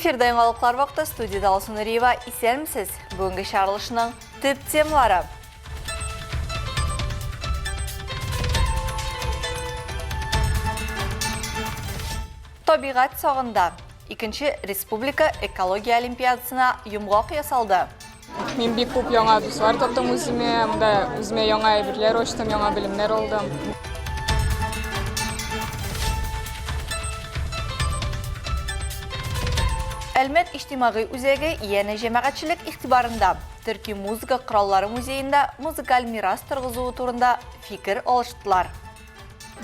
Эфирда яңалыклар вакыты студиядә Алсу Нуриева. Исәнмесез! Бүгенге чыгарылышның төп темалары. Табигать сагында. Икенче республика экология олимпиадасына йомгак ясалды. Мин бик күп яңа дуслар таптым үземә, монда үземә яңа әйберләр ачтым, яңа белемнәр алдым. Әлмәт иҗтимагый үзәге янә җәмәгатьчелек игътибарында. Төрки музыка кораллары музеенда музыкаль мирас торгызуы турында фикер алыштылар.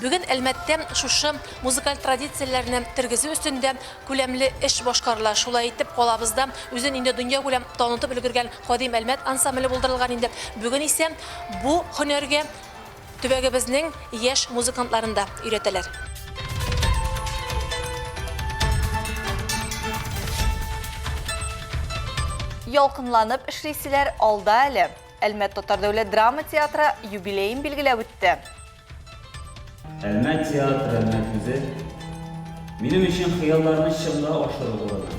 Бүген Әлмәттә шушы музыкаль традицияләрне тергезү өстендә күләмле эш башкарыла. Шулай итеп, калабызда үзен инде дөньякүләм танытып өлгергән Кадим Әлмәт ансамбле булдырылган инде. Бүген исә бу һөнәргә төбәгебезнең яшь музыкантларын да өйрәтәләр. Ялкынланып эшлиселәр алда әле. Әлмәт татар дәүләт драма театры юбилеен билгеләп үтте. Әлмәт театры, Әлмәт үзе, минем өчен хыялларны чынга ашыру урыны.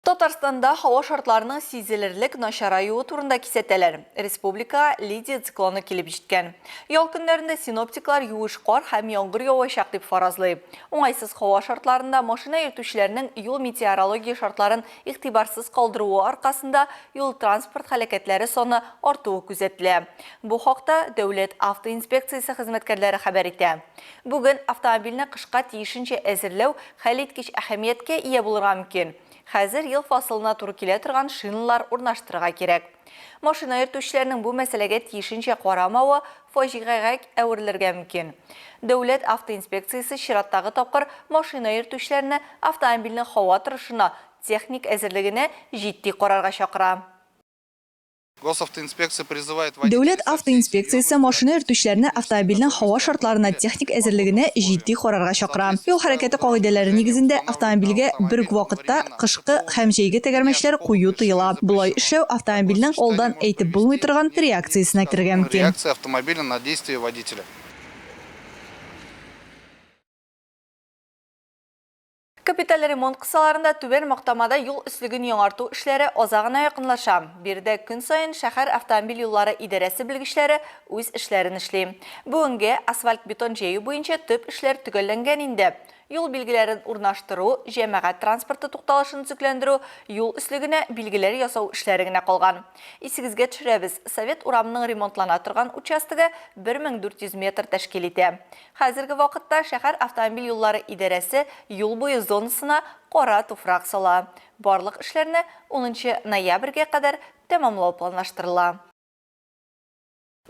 Татарстанда һава шартларының сизелерлек начараюы турында кисәтәләр. Республикага Лидия циклоны килеп җиткән. Ял көннәрендә синоптиклар юеш кар һәм яңгыр явачак дип фаразлый. Уңайсыз һава шартларында машина йөртүчеләрнең юл-метеорология шартларын игътибарсыз калдыруы аркасында юл-транспорт һәлакәтләре саны артуы күзәтелә. Бу хакта Дәүләт автоинспекциясе хезмәткәрләре хәбәр итә. Бүген автомобильне кышка тиешенчә әзерләү хәлиткеч әһәмияткә ия булырга мөмкин. Хәзер ел фасылына туры килә торган шиналар урнаштырырга кирәк. Машина йөртүчеләрнең бу мәсьәләгә тиешенчә карамавы фаҗигагә әверелергә мөмкин. Дәүләт автоинспекциясе чираттагы тапкыр машина йөртүчеләрне автомобильнең һава торышына, техник әзерлегенә җитди карарга чакыра. Госавтоинспекция призывает водителей Дәүләт со всей автоинспекциясе серьезностью машина йөртүчеләрне автомобильнең һава шартларына техник әзерлегенә җитди карарга чакыра. Юл хәрәкәте кагыйдәләре нигезендә автомобильгә бер үк вакытта кышкы һәм җәйге тәгәрмәчләр кую тыела. Болай эшләү автомобильнең алдан әйтеп булмый торган реакциясенә китерергә мөмкин. Реакция автомобиля на действия водителя. Капиталь ремонт кысаларында Түбән Мактамада юл өслеген яңарту эшләре азагына якынлаша. Биредә көн саен шәһәр автомобиль юллары идарәсе белгечләре үз эшләрен эшли. Бүгенгә асфальт-бетон җәю буенча төп эшләр төгәлләнгән инде. Юл билгеләрен урнаштыру, җәмәгать транспорты тукталышын төзекләндерү, юл өслегенә билгеләр ясау эшләре генә калган. Исегезгә төшерәбез, Совет урамының ремонтлана торган участогы 1400 метр тәшкил итә. Хәзерге вакытта шәһәр автомобиль юллары идарәсе юл буе зонасына кара туфрак сала. Барлык эшләрне унынчы ноябрьгә кадәр тәмамлау планлаштырыла.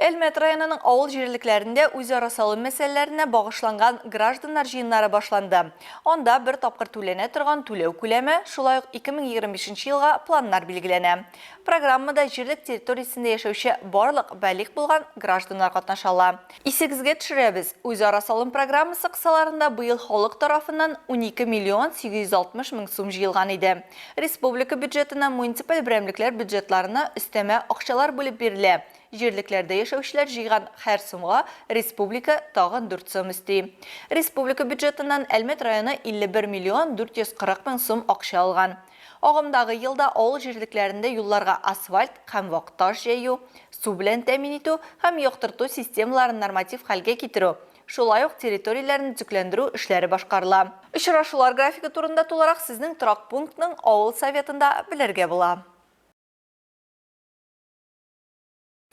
Әлмәт районының авыл җирлекләрендә үзара салым мәсьәләләренә багышланган гражданнар җыеннары башланды. Анда бер тапкыр түләнә торган түләү күләме, шулай ук 2025 нче елга планнар билгеләнә. Программада җирлек территориясендә яшәүче барлык балигъ булган гражданнар катнаша ала. Исегезгә төшерәбез, үзара салым программасы кысаларында быел халык тарафыннан 12 миллион 860 мең сум җыелган иде. Республика бюджетына, муниципаль берәмлекләр бюджетларына өстәмә акчалар бүлеп бирелә. Җирлекләрдә яшәүчеләр җыйган һәр сумга республика тагын дүрт сум өсти. Республика бюджетыннан Әлмәт районы 51 миллион 440 мең сум акча алган. Агымдагы елда авыл җирлекләрендә юлларга асфальт һәм вак таш җәю, су белән тәэмин итү һәм яктырту системаларын норматив хәлгә китерү, шулай ук территорияләрне төзекләндерү эшләре башкарыла. Очрашулар графигы турында тулырак сезнең торак пунктның авыл советында белергә була.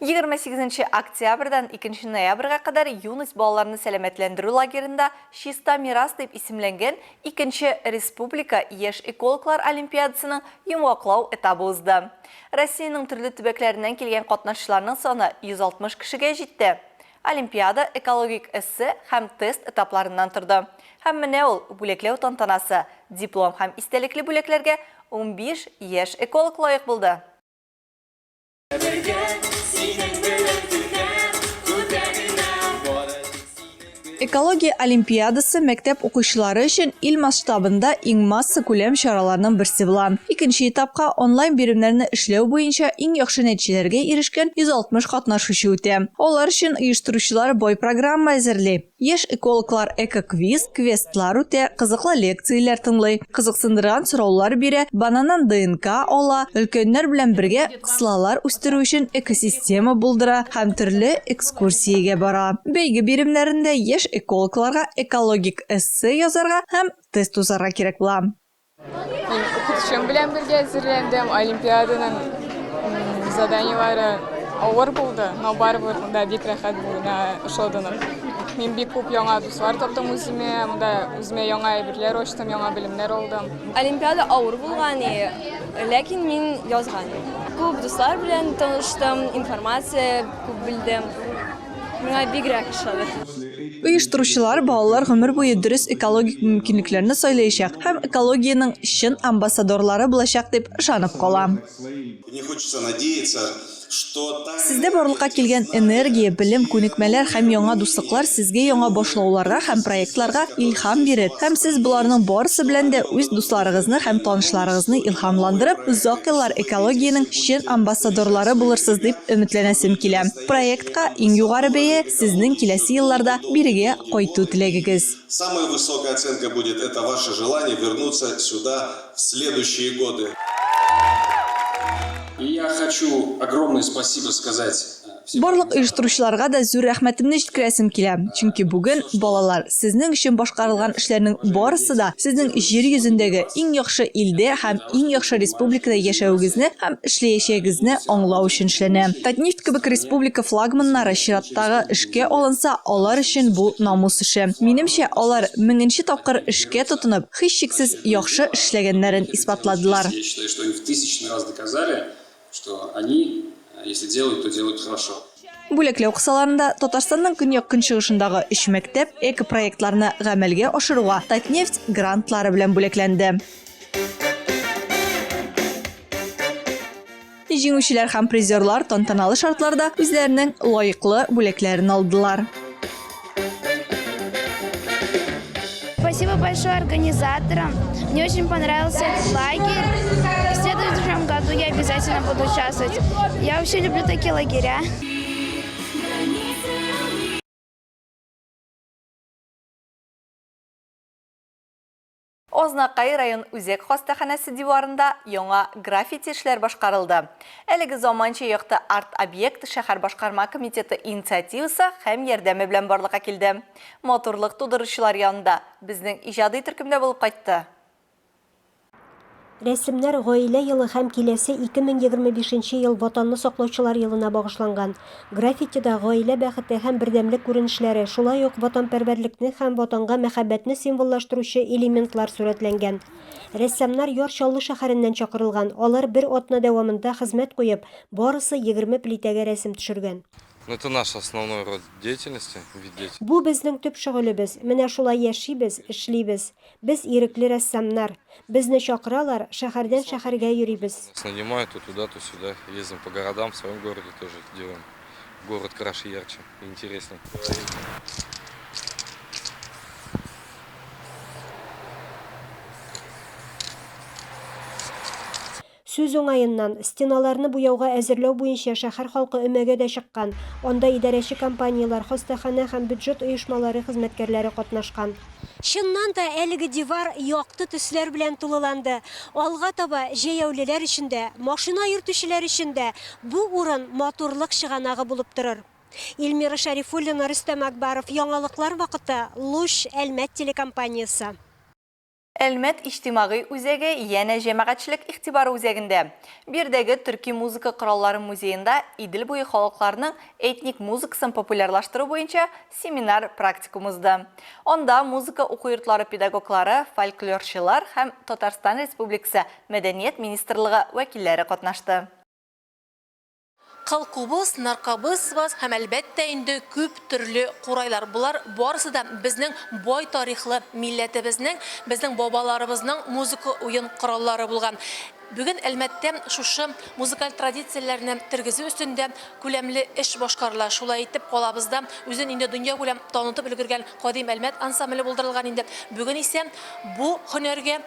28 нче октябрьдән 2 нче ноябрьгә кадәр Юность балаларны сәламәтләндерү лагеренда Чиста мирас дип исемләнгән икенче республика яшь экологлар олимпиадасының йомгаклау этабы узды. Россиянең төрле төбәкләреннән килгән катнашчыларның саны 160 кешегә җитте. Олимпиада экологик эссе һәм тест этапларыннан торды. Һәм менә ул, бүләкләү тантанасы. Диплом һәм истәлекле бүләкләргә 15 яшь эколог лаек булды. Экология олимпиадасы мәктәп укучылары өчен ил масштабында иң массакүләм чараларның берсе була. Икенче этапка онлайн биремнәрне эшләү буенча иң яхшы нәтиҗәләргә ирешкән 160 катнашучы үтә. Алар өчен оештыручылар бай программа әзерли. Яшь экологлар эко-квиз, квестлар үтә, кызыклы лекцияләр тыңлый, кызыксындырган сораулар бирә, бананнан ДНК ала, өлкәннәр белән бергә кыслалар үстерү өчен экосистема булдыра һәм төрле экскурсиягә бара. Бәйге биремнәрендә яшь экологларга экологик эссе язарга һәм тест узарга кирәк була. Мин укытучым белән бергә әзерләндем. Олимпиаданың заданиеләре авыр булды, но барыбер монда бик рәхәт булды, миңа ошады. Мин бик күп яңа дуслар таптым үземә, монда үземә яңа әйберләр ачтым, яңа белемнәр алдым. Олимпиада авыр булган, ләкин мин язган. Күп дуслар белән таныштым, информация күп белдем. Миңа бигрәк ошады. Оештыручылар балалар гомер буе дөрес экологик мөмкинлекләрне сайлаячак һәм экологиянең чын амбассадорлары булачак дип ышанып кала. Сездә барлыкка килгән энергия, белем, күнекмәләр һәм яңа дуслыклар сезгә яңа башлауларга һәм проектларга илһам бирер һәм сез боларның барысы белән дә үз дусларыгызны һәм танышларыгызны илһамландырып, озак еллар экологиянең чын амбассадорлары булырсыз дип өметләнәсем килә. Проектка иң югары бәя, сезнең киләсе елларда бирегә кайту теләгегез. Самая высокая оценка будет, это ваше желание вернуться сюда в следующие годы. И я хочу огромное спасибо сказать Барлык оештыручыларга да зур рәхмәтемне җиткерәсем килә, чөнки бүген, балалар, сезнең өчен башкарылган эшләрнең барысы да сезнең җир йөзендәге иң яхшы илдә һәм иң яхшы республикада яшәвегезне һәм эшләячәгегезне аңлау өчен эшләнә. Татнефть кебек республика флагманнары чираттагы эшкә алынса, алар өчен бу намус эше. Минемчә, алар меңенче тапкыр эшкә тотынып, һичшиксез яхшы эшләгәннәрен исбатладылар. Я считаю, что они в тысячный раз доказали, что они, если делают, то делают хорошо. Бүләкләү кысаларында Татарстанның көньяк-көнчыгышындагы өч мәктәп экопроектларны гамәлгә ашыруга Татнефть грантлары белән бүләкләнде. Җиңүчеләр һәм призерлар тантаналы шартларда үзләренең лаеклы бүләкләрен алдылар. Спасибо большое организаторам. Мне очень понравился этот лагерь. В следующем году я обязательно буду участвовать. Я вообще люблю такие лагеря. Азнакай район үзәк хастаханәсе диварында яңа граффити эшләр башкарылды. Әлеге заманча якты арт-объект шәһәр башкарма комитеты инициативасы һәм ярдәме белән барлыкка килде. Матурлык тудыручылар янында безнең иҗади төркем дә булып кайтты. Рәсемнәр Гаилә елы һәм киләсе 2025 нче ел Ватанны саклаучылар елына багышланган. Граффитида гаилә бәхете һәм бердәмлек күренешләре, шулай ук ватанпәрвәрлекне һәм Ватанга мәхәббәтне символлаштыручы элементлар сурәтләнгән. Рәссамнар Яр Чаллы шәһәреннән чакырылган, алар бер атна дәвамында хезмәт куеп, барысы 20 плитәгә рәсем төшергән. Ну, это наш основной род деятельности, вид деятельности. Бу безнең төп шөгылебез, менә шулай яшибез, эшлибез. Без ирекле рәссамнар. Безне чакыралар, шәһәрдән шәһәргә йөрибез. Нас нанимают то туда, то сюда. Ездим по городам, в своем городе тоже делаем. Город краше, ярче, интереснее. Сүз уңаеннан, стеналарны буяуга әзерләү буенча шәһәр халкы өмәгә дә чыккан, анда идарәче компанияләр, хастаханә һәм бюджет оешмалары хезмәткәрләре катнашкан. Чыннан да, әлеге дивар якты төсләр белән тулыланды. Алга таба җәяүлеләр өчен дә, машина йөртүчеләр өчен дә бу урын матурлык чыганагы булып торыр. Эльмира Шәрифуллина, Рөстәм Акбаров, Яңалыклар вакыты, Луч, Әлмәт телекомпаниясе. Әлмәт иҗтимагый үзәге янә җәмәгатьчелек игътибары үзәгендә. Биредәге төрки музыка кораллары музеенда Идел буе халыкларының этник музыкасын популярлаштыру буенча семинар-практикум узды. Анда музыка уку йортлары педагоглары, фольклорчылар һәм Татарстан Республикасы Мәдәният министрлыгы вәкилләре катнашты. Кыл кубыз, наркобыз, ваз һәм, әлбәттә инде, күп төрле курайлар. Болар барысы да безнең бай тарихлы милләтебезнең, безнең бабаларыбызның музыка уен кораллары булган. Бүген Әлмәттә шушы музыкаль традицияләрне тергезү өстендә күләмле эш башкарыла. Шулай итеп, калабызда үзен инде дөньякүләм танытып өлгергән Кадим Әлмәт ансамбле булдырылган инде. Бүген исә бу һөнәргә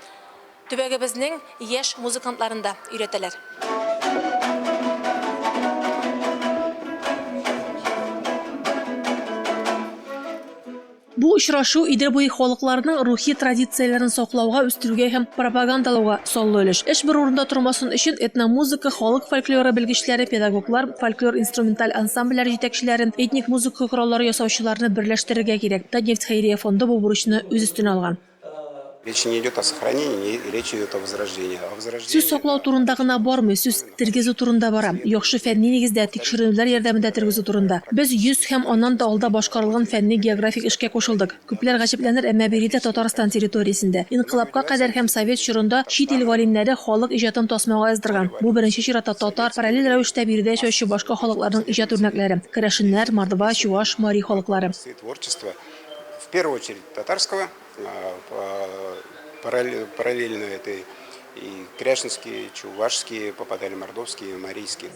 төбәгебезнең яшь музыкантларын да өйрәтәләр. Бу очрашу Идел буе халыкларының рухи традицияләрен саклауга, үстерүгә һәм пропагандалауга саллы өлеш. Эш бер урында тормасын өчен этномузыка, халык фольклоры белгечләре, педагоглар, фольклор-инструменталь ансамбльләр җитәкчеләрен, этник музыка кораллары ясаучыларны берләштерергә кирәк. Татнефть хәйрия фонды бу бурычны үз өстенә алган. Речь не идет о сохранении, речь идет о возрождении. О возрождении. Сүз саклау турында гына бармый, сүз тергезү турында бара. Яхшы фәнни нигездә, тикшеренүләр ярдәмендә тергезү турында. Без 100 һәм аннан да алда башкарылган фәнни географик эшкә кушылдык. Күпләр гаҗәпләнер, әмма биредә Татарстан территориясендә, инкыйлабка кадәр һәм совет чорында чит ил галимнәре халык иҗатын тасмага яздырган. Бу беренче чиратта татар, параллель рәвештә биредә яшәүче башка халыкларның иҗат үрнәкләре, керәшеннәр, мордва, чуаш, мари халыклары. Творчество, в первую очередь, татарского. Параллельно этой и кряшенские, чувашские попадали, мордовские, марийские.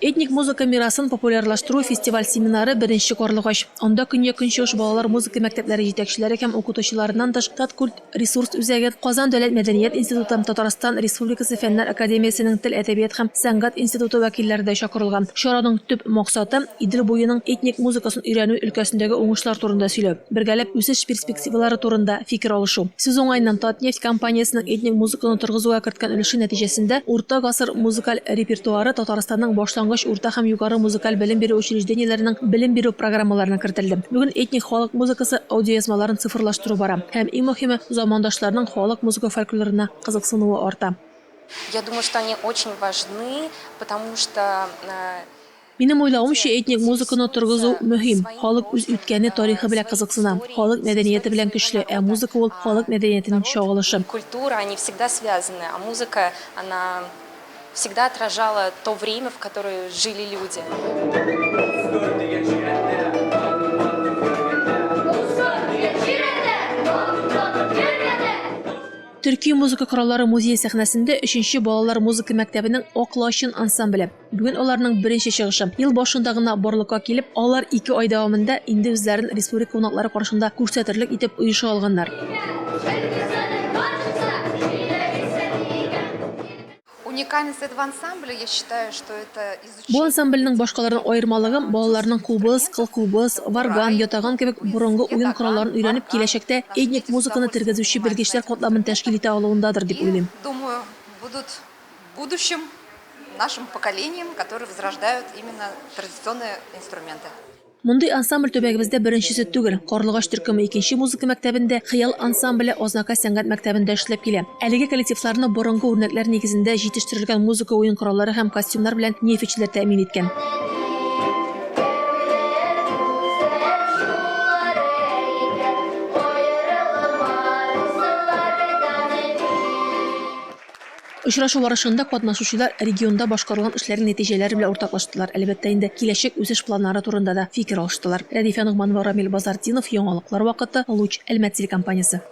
Этник музыка мирасын популярлаштыру фестиваль-семинары беренче карлыгач. Анда Көньяк-Көнчыгыш балалар музыка мәктәпләре җитәкчеләре һәм укытучыларыннан тыш Таткульт ресурс үзәге, Казан дәүләт мәдәният институты, Татарстан Республикасы Фәннәр академиясенең Тел, әдәбият һәм сәнгать институты вәкилләре дә чакырылган. Чараның төп максаты, Идел буеның этник музыкасын өйрәнү өлкәсендәге уңышлар турында сөйләү, бергәләп үсеш перспективалары турында фикер алышу. Сүз уңаеннан, Татнефть компаниясенең этник музыканы торгызуга керткән өлеше нәтиҗәсендә урта гасыр музыкаль репертуары Татарстанның башлангыч, урта һәм югары музыкаль белем бирү учреждениеләренең белем бирү программаларына кертелде. Бүген этник халык музыкасы аудиоязмаларын цифрлаштыру бара. Һәм иң мөһиме, замандашларның халык музыка фольклорына кызыксынуы арта. Я думаю, что они очень важны, потому что Минем уйлавымча, этник музыканы торгызу мөһим. Халык үз үткәне, тарихы белән кызыксына. Халык мәдәнияте белән көчле, ә музыка ул, халык мәдәниятенең чагылышы. Культура, они всегда связаны, а музыка, она всегда отражала то время, в которое жили люди. Төрки музыка кораллары музее сәхнәсендә өченче балалар музыка мәктәбенең Ак лачын ансамбле. Бүген аларның беренче чыгышы. Ел башында гына барлыкка килеп, алар ике ай дәвамында инде үзләрен республика кунаклары каршында күрсәтерлек итеп оеша алганнар. Уникальность этого ансамбля, я считаю, что это изучение. Бу ансамбльнең башкалардан аермалыгы, балаларның кубыз, кылкубыз, варган, ятаган кебек борынгы уен коралларын өйрәнеп, киләчәктә этник музыканы тергезүче белгечләр катламын тәшкил итә алуындадыр, дип уйлыйм. Думаю, будут в будущем нашим поколением, которые возрождают именно традиционные инструменты. Мондый ансамбль төбәгебездә беренчесе түгел. Карлыгач төркеме икенче музыка мәктәбендә, Хыял ансамбле Азнакай сәнгать мәктәбендә эшләп килә. Әлеге коллективларны борынгы үрнәкләр нигезендә җитештерелгән музыка уен кораллары һәм костюмнар белән нефтьчеләр тәэмин иткән. Очрашу барышында катнашучылар регионда башкарылган эшләрнең нәтиҗәләре белән уртаклаштылар, әлбәттә инде, киләчәк үсеш планнары турында да фикер алыштылар. Рәдифә Ногманова, Рамил Базартдинов, Яңалыклар вакыты, Луч, Әлмәт телекомпаниясе.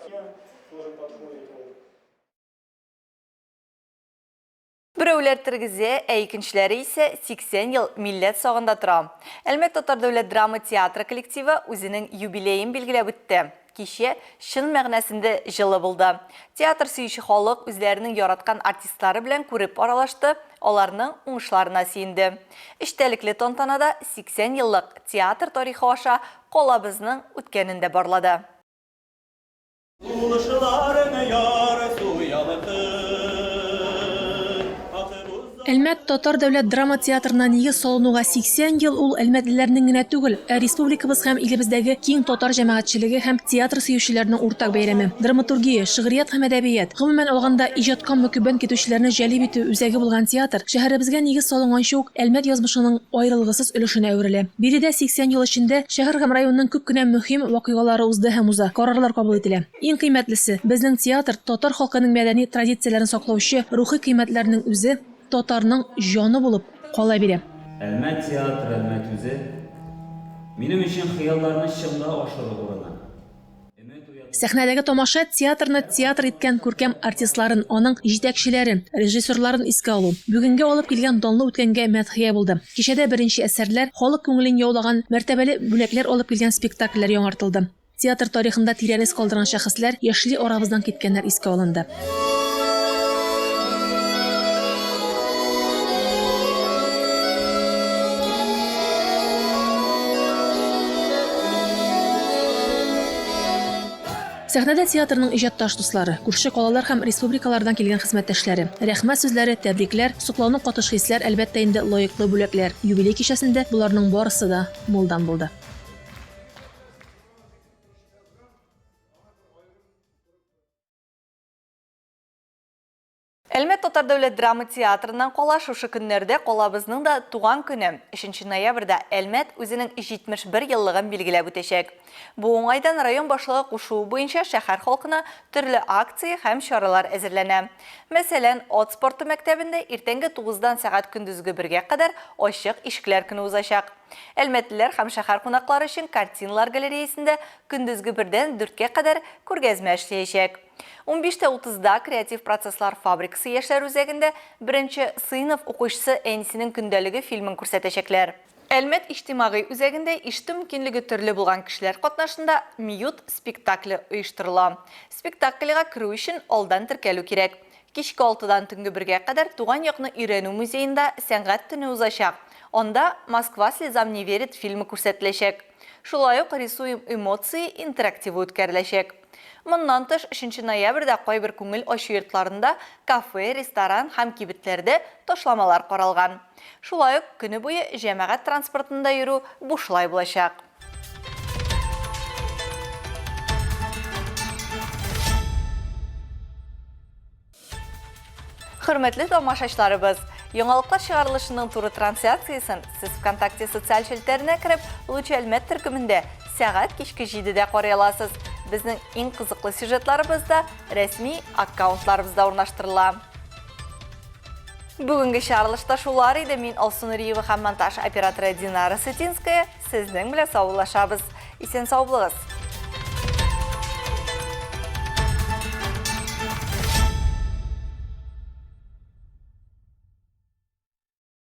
Берәүләр тергезә, ә икенчеләре исә 80 ел милләт сагында тора. Әлмәт татар дәүләт драма театры коллективы үзенең юбилеен билгеләп үтте. Кичә чын мәгънәсендә җылы булды. Театр сөюче халык үзләренең яраткан артистлары белән күреп аралашты, аларның уңышларына сөенде. Эчтәлекле тантанада 80 еллык театр тарихы аша калабызның үткәнен дә барлады. Әлмәт татар дәүләт драма театрына нигез салынуга 80 ел ул әлмәтлеләрнең генә түгел, ә республикабыз һәм илебездәге киң татар җәмәгатьчелеге һәм театр сөючеләрнең уртак бәйрәме. Драматургия, шигърият һәм әдәбият, гомумән алганда, иҗатка мөкиббән китүчеләрне җәлеп итү үзәге булган театр шәһәребезгә нигез салынганчы ук Әлмәт язмышының аерылгысыз өлешенә әверелә. Биредә 80 ел эчендә шәһәр һәм районның күп кенә мөһим вакыйгалары узды һәм уза, карарлар кабул ителә. Иң кыйммәтлесе, безнең театр, татар халкының мәдәни традицияләрен саклаучы рухи кыйммәтләрнең үзе, татарның җаны булып кала бирә. Әлмәт театры, Әлмәт үзе, минем өчен хыялларны чынга ашыру урыны. Сәхнәдәге тамаша театрны театр иткән күркәм артистларын, аның җитәкчеләрен, режиссерларын искә алу, бүгенгә алып килгән данлы үткәнгә мәдхия булды. Кичәдә беренче әсәрләр, халык күңелен яулаган, мәртәбәле бүләкләр алып килгән спектакльләр яңартылды. Театр тарихында тирән эз калдырган шәхесләр, яшьли арабыздан киткәннәр искә алынды. Сәхнәдә театрның иҗатташ дуслары, күрше калалар һәм республикалардан килгән хезмәттәшләре. Рәхмәт сүзләре, тәбрикләр, соклану катыш хисләр, әлбәттә инде, лаеклы бүләкләр. Юбилей кичәсендә боларның барысы да мулдан булды. Әлмәт татар дәүләт драма театрыннан кала шушы көннәрдә калабызның да туган көне, өченче ноябрьдә Әлмәт үзенең 71 еллыгын билгеләп үтәчәк. Бу уңайдан район башлыгы кушуы буенча шәһәр халкына төрле акция һәм чаралар әзерләнә. Мәсәлән, ат спорты мәктәбендә иртәнге тугыздан сәгать көндезге бергә кадәр ачык ишекләр көне узачак. Әлмәтлеләр һәм шәһәр кунаклары өчен картиналар галереясендә көндезге бердән дүрткә кадәр күргәзмә эшләячәк. Унбиш тә утызда Креатив процесслар фабрикасы яшьләр үзәгендә беренче сыйныф укучысы әнисенең көндәлеге фильмын күрсәтәчәкләр. Әлмәт иҗтимагый үзәгендә ишетү мөмкинлеге төрле булган кешеләр катнашында Мьют спектакле оештырыла. Спектакльгә керү өчен алдан теркәлү кирәк. Кичке алтыдан төнге бергә кадәр Туган якны өйрәнү музеенда сәнгать төне узачак. Анда Москва слезам не верит фильмы күрсәтеләчәк. Шулай ук Рисуем эмоции интерактивы үткәреләчәк. Моннан тыш, өченче ноябрьдә кайбер күңел ачу йортларында, кафе, ресторан һәм кибетләрдә ташламалар каралган. Шулай ук көне буе җәмәгать транспортында йөрү бушлай булачак. Хөрмәтле тамашачыларыбыз, яңалыклар чыгарылышының туры трансляциясен сез ВКонтакте социаль челтәренә кереп, Луч Әлмәт төркемендә сәгать кичке 7-дә карый аласыз. Безнең иң кызыклы сюжетларыбыз да рәсми аккаунтларыбызда урнаштырыла. Бүгенге чыгарылышта шулар иде. Мин Алсу Нуриева һәм монтаж операторы Динара Сытинская сезнең белән саубуллашабыз. Исән-сау булыгыз!